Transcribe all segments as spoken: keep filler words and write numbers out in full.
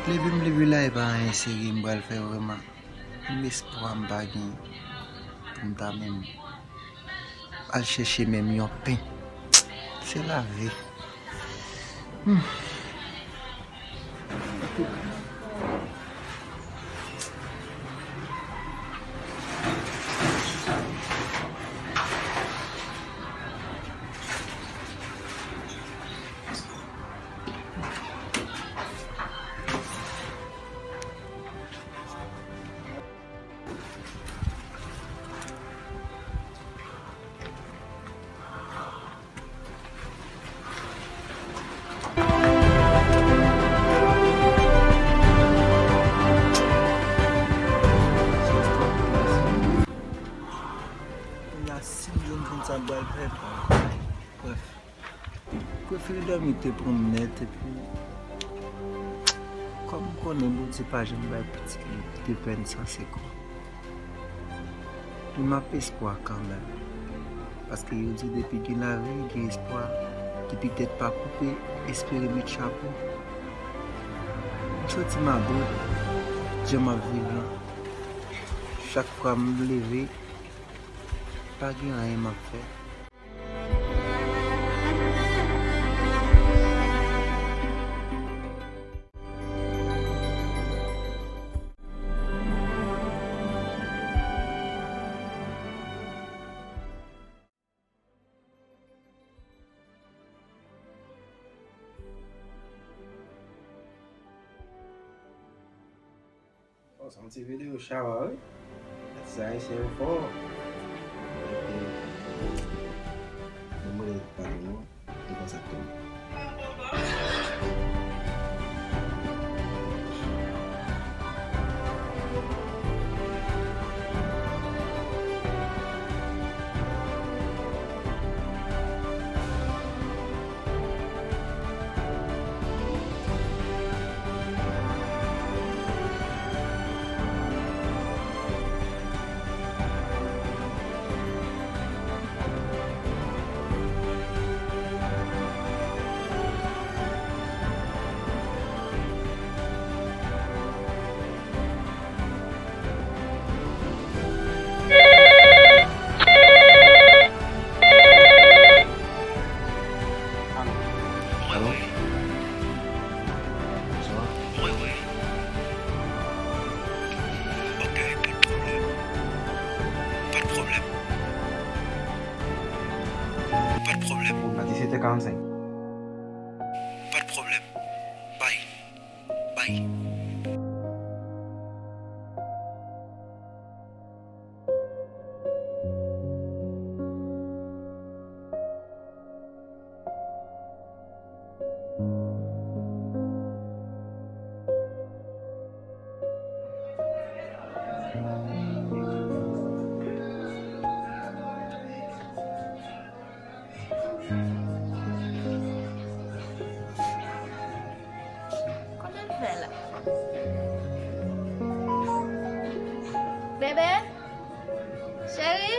Leve m leve la, e pa anyen serye m pral fè vrèman. Menm espwa m pa gen pou m ta menm al chèche menm yon pen. Se lavi. Hmm. Kounye a, si m jwenn kont sa m pral fè, brèf. Prefere dòmi te pran m nèt, epi kòm m konnen Bondye pa janm bay pitit li de pèn san sekon, men m ap espwa kanmenm. Paske yo di depi gen lavi, gen espwa. Depi tèt pa koupe, espere met chapo. M santi m about jan m ap viv lan. Chak fwa m leve, pa gen anyen m ap fè. Oh, se yon ti videyo chawa, wi. Atis ayisyen yo fò. Epi, nou mande patwon nou, nou konn sa k tou. Alo? Alo? Bonswa. Wi, wi. Ok, pa t pwoblèm. Pa t pwoblèm. Pa t pwoblèm. Bon, a disettè karannsenk. Pa t pwoblèm. Bay. Bay. Kòman l fè la? Bebe? Cheri?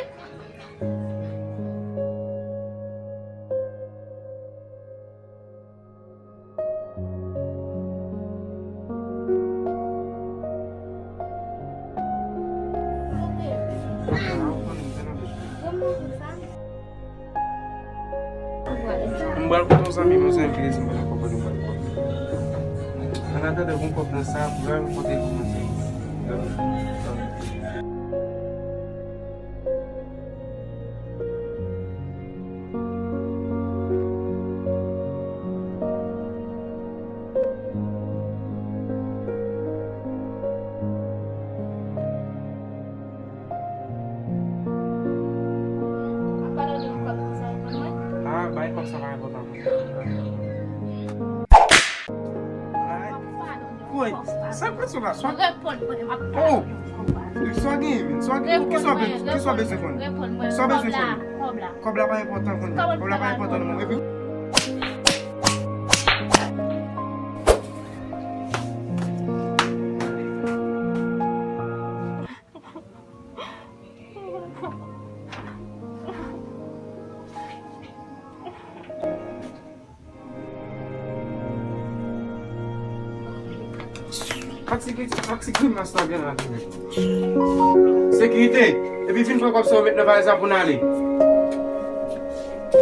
M pral kote yon zanmi m, yon zanmi ki resi m pral kote m pral kote. An atandan, bon kòb nan sa, m pral kote l pou mwen. Ah, bay kòb sa pa enpòtan pou mwen. Ay. Woy, sa k pase la? Sa... Oh! Sa w gen, men? Sa w gen, kisa w bezwen? Kisa w bezwen konnen? Kisa w bezwen konnen? Kòb la pa enpòtan konnen. Kòb la pa enpòtan nan mwen. Epi Pa ti gri-, pa ti grimas la gen la. Sekirite, epi vin pran kòb sa yo met nan valiz la pou n ale.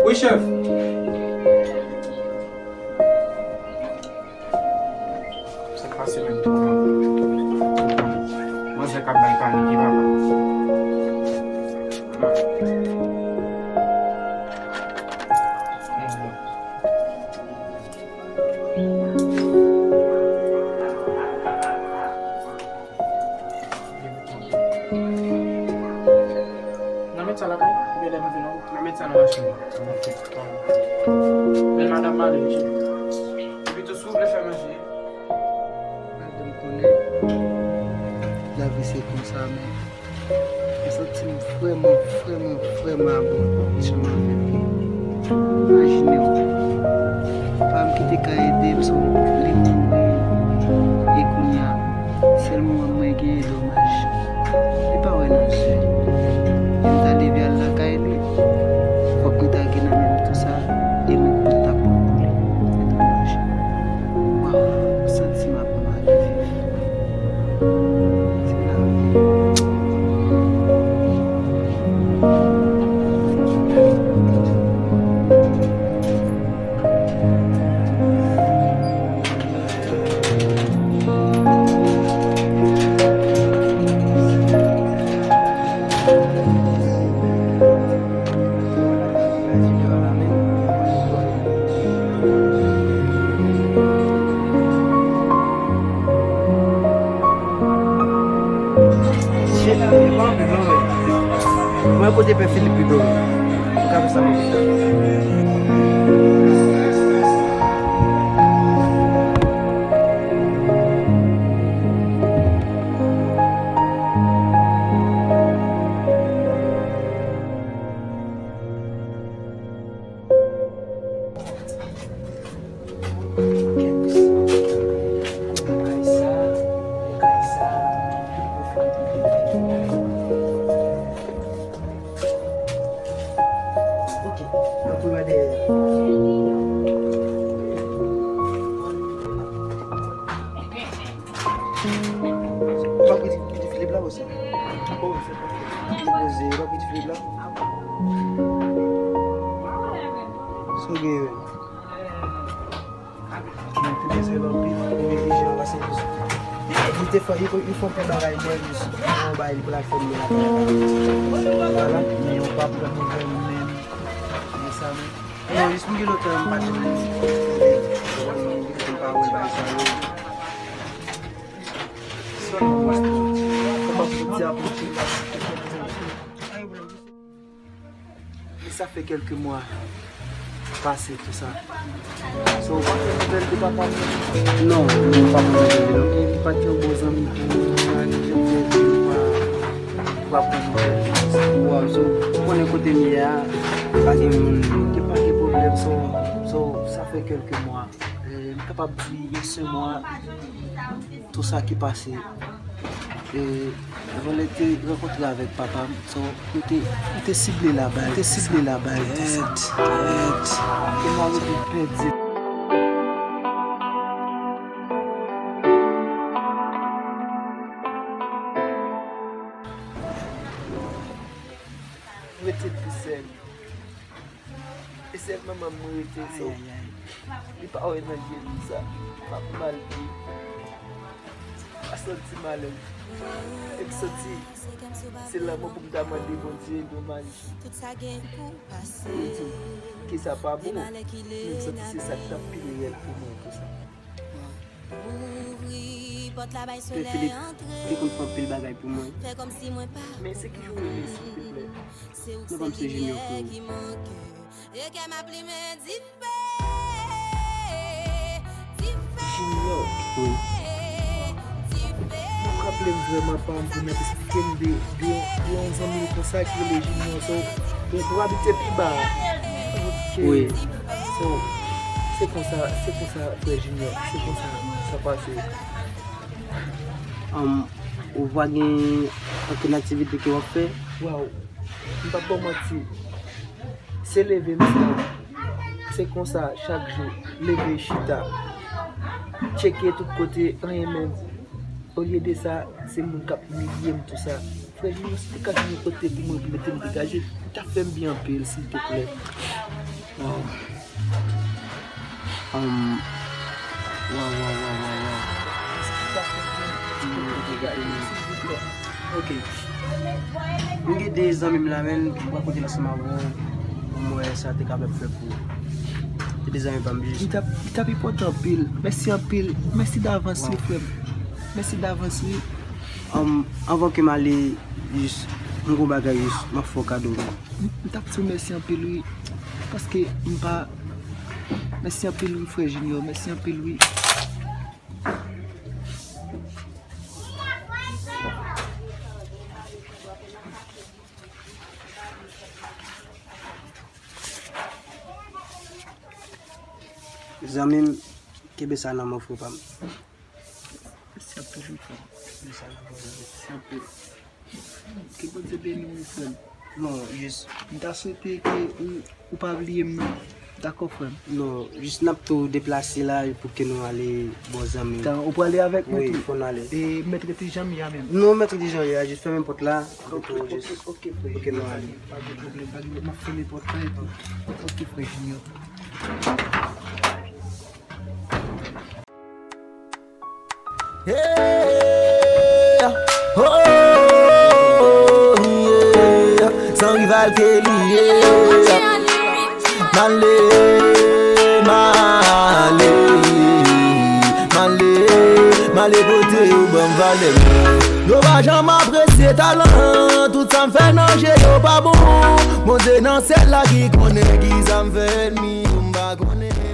Wi, chèf. Sa k pase menm tou? Manzè k ap bay panike, papa. Nan met sa lakay? Oubyen lè nou vin anwo? Nan met sa nan machin nan. Men madanm m ale, mesye. Epi tou, si w vle fè manje. Madanm konnen lavi se konsa, men mwen santi m vrèman, vrèman, vrèman abon ansanm avèk li. Imajine w, papa m ki te ka ede m, so, li mouri. E kounye a, sèl manman mwen genyen, domaj. Li pa wè nan zye. E m ta leve al lakay li. Fòk mwen ta gen nan men m tou sa, e mwen pou ta pran pou li. Se domaj. Waw, m santi m ap mal viv. Se lavi. Mwen kote pè Filip pi byen. Ou ka fè sa mwen. Ok, tanpri, m a dèyè. Ou pa kite, kite Filip la, ou sa? Oh, se pa. Li poze, ou pa kite Filip la? Sa w gen, menm? Mwen te bezwen l anpil, mwen te bezwen l anpil, paske jis, li te fè, li, li fè anpil bagay, mwen jis, mwen bay li pou l al fè m lakay la. Vwala, men yo pa pran nouvèl menm de sa, non. Non, jis m gen lontan m pa tande li. Mwen gen lontan m pa wè bagay sa yo. Sèlman, kòman pou di a pou ti. E sa fè kèlke mwa pase tou sa. So, ou pa pran nouvèl de papa m? Non, non, m pa pran nouvèl li, non. Li pa t yon bon zanmi pou mwen, li janm fè di m pa, pa pran nouvèl li. Wow, so, ou konnen kote m ye a, pa gen moun. Te pa gen pwoblèm, so, so, sa fè kèlke mwa. Eh, m kapab di yon semwa, tou sa ki pase. E, vòlè te rankontre avèk papa m, so, yo te, yo te sible la bal, te sible la bal, tou sa. Èt, èt. E m rive pèdi. Rete pi sèl. E sèl manman m mwen rete, so, li pa wè nan je m sa. M ap mal viv. M santi m alèz. E m santi se lanmò pou m ta mande Bondye, domaj. Li di m, kisa pa bon, men m santi se sa k t ap pi reyèl pou mwen, tou sa. Pè Filip te konn fè anpil bagay pou mwen. Men se ki jan w rele, silvouplè? Nonm pa m se Junior, freo. Junior? Wi. M raple m vrèman pa m pou mèt kenbe de, de yon zanmi konsa ki rele Junior. So, ou, ou abitye pi ba a. Ok. Wi. So, se konsa, se konsa, frè Junior, se konsa sa pase. Am, ou pa gen ankenn aktivite ke w ap fè? Waw, m p ap ba w manti. Se leve m sa. Se konsa, chak jou, leve, chita. Tcheke tout kote, anyen menm. Olye de sa, se moun k ap imilye m tou sa. Frè Junior, si te ka jwenn yon kote pou mwen pou mete m degaje, li t ap fè m byen anpil, silteplè. Waw. Um, waw, waw, waw, waw, waw. Èske w ka fè m yon ti kote degaje, silteplè? Ok. M gen de zanmi m la, men m pral konte ansanm avè w pou m wè sa te kapab fè pou ou. Se de zanmi pa m, jis. Li t ap, li t ap enpòtan anpil. Mèsi anpil. Mèsi davans, wi, frè m. Mèsi davans, wi. Um, anvan ke m ale, jis, m gon bagay, jis, m ap fè w kado, wi. M, m t ap di w mèsi anpil, wi. Paske m pa, mèsi anpil, wi, frè Junior. Mèsi anpil, wi. Zanmi m, kenbe sa nan men w, frè pa m. Mèsi anpil, wi, frè m. Kenbe sa nan men w. Mèsi anpil. Ke Bondye beni w, wi, frè m. Non, jis. M ta swete ke ou, ou pa bliye m, non. Dakò, frè m. Non, jis n ap tou deplase la pou ke nou ale bò zanmi. Tan, ou prale avèk mwen tou? Wi, fò n ale. E mèt rete jan m ye a menm? Non, mèt rete jan w ye a, jis fèmen pòt la. Ok, ok, ok, frè. Ok, nou ale. Pa gen pwoblèm, pa gen pwoblèm. M ap fèmen pòt la epi. Ok, frè Junior. Yeah. Oh, yeah. San rival ke li ye. Male, male, male, male kote yo ban m valè m. Yo pa janm apresye talan, tout sa m fè nan je yo pa bon. Bondye nan syèl la ki konnen ki sa m fè ènmi yo, m pa konnen.